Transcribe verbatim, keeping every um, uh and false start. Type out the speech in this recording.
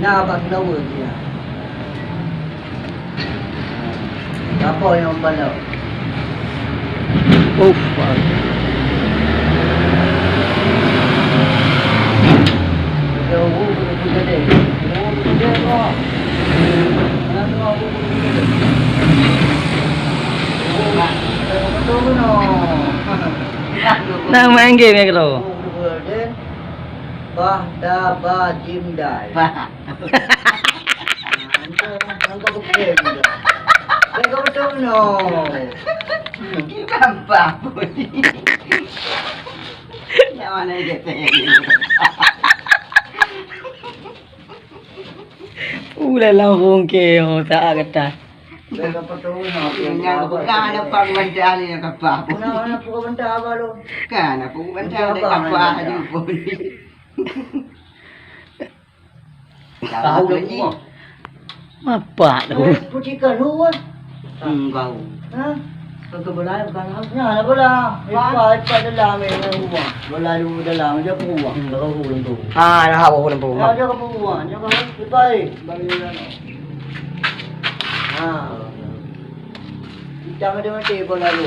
Na bak flower dia. Apa yang balok? Uff. Nah, main game ya, Bro. Bah da ba jim dai. Bah. Engkau, engkau bukan. Engkau betul no. Gimana apa ni? Yang mana dia tanya ni? Ulai lah rongke, oh, tak kata. Engkau betul no. Yang bukan ada pang benda ni, apa? Mana, mana pun benda apa lu? Kan, apa benda ada apa aja pun. Tahu dah rumah. Mapak tu. Eh, puji kalu, ah. Hmm, kau. Ha? Kau ke bola, bukan aku. Nah, lah bola. Ipa, ipa dalam, eh, dalam rumah. Bola lu dalam, dia ke rumah. Hmm, dah kau belum tu. Ah, dah kau belum tu. Ya, dia ke rumah. Dia ke rumah. Ipa, eh. Bagi dia. Ha. Kita ada mati bola lu.